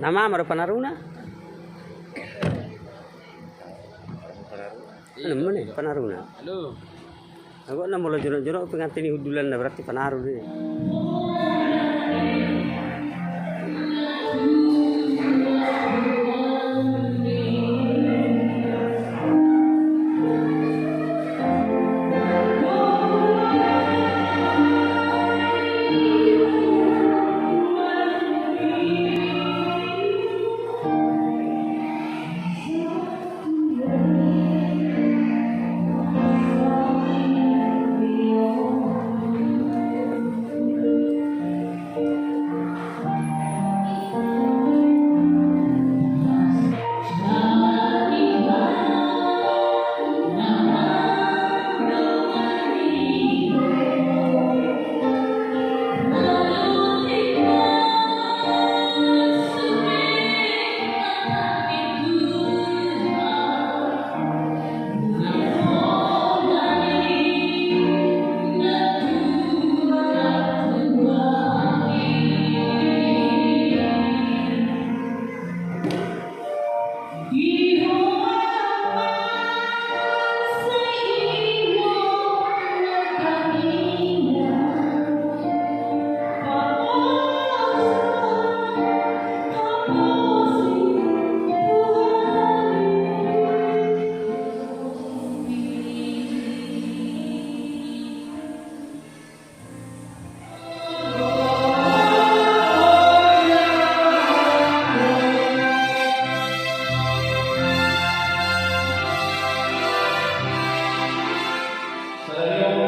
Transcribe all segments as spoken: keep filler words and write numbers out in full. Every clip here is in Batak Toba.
Nama ma do panaruna? Anu ma ne panaruna. Halo. Anggo na molo jonok-jonok pengantin i hundulanna berarti panaru do i. Sadari on,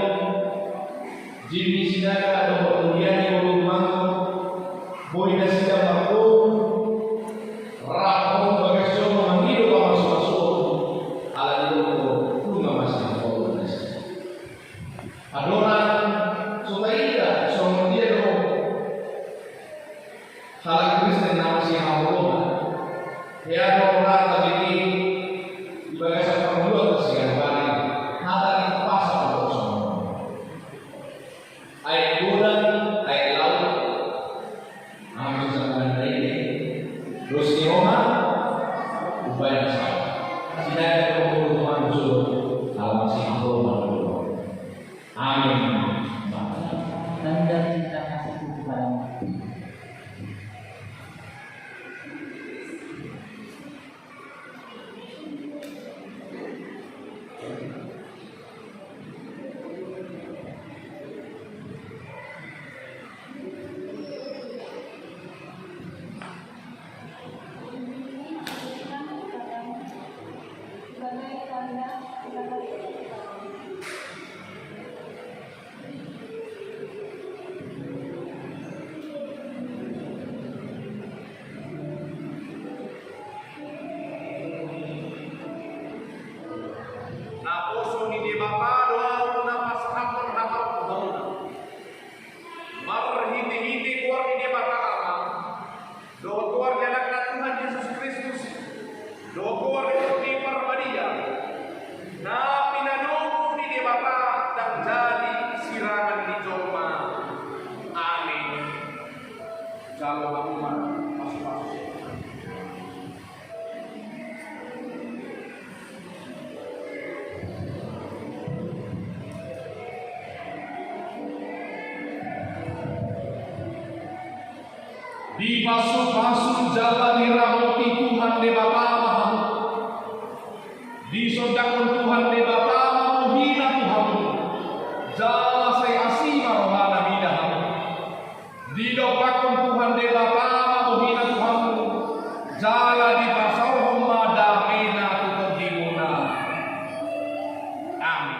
jin ni Sinaga dohot mulia ni ngolu rumangku, boi nasida margogo rap tu bagas joro mangido pamasumasuon, ala ni do nunga masihaholongan nasida. Andorang so taida songon dia do halak Kristen na masihaholongan, hea do ra tabege di bagasan parngoluan siganup ari, hata ni umpasa do songon on. Aek godang, aek laut, Amen. Sisangkanan na i, dos ni roha, umbahen sahat. Sinaga dohot ngolu rumangku, ala masihaholongan do. Amen. Tanda cinta kasihku kepadamu. Naposo ni Debata do ahu na pasahathon hatangku tu hamuna. Marhitehite goar ni Debata Ama, dohot goar ni Anakna Tuhan Jesus Kristus, dohot goar ni Tondi Parbadia, na pinadomu ni Debata, ndang jadi sirangan ni jolma. Amen. Jalo hamu ma pasupasu. Dipasupasu jala diramoti Tuhan Debata ma hamu. Disondangkon Tuhan Debata ma bohina tu hamu, jala sai asi ma rohana mida hamu. Didompakkon Tuhan Debata ma bohina tu hamu, jala dipasaorhon ma damena tu tondimuna. Amin.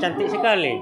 Cantik sekali.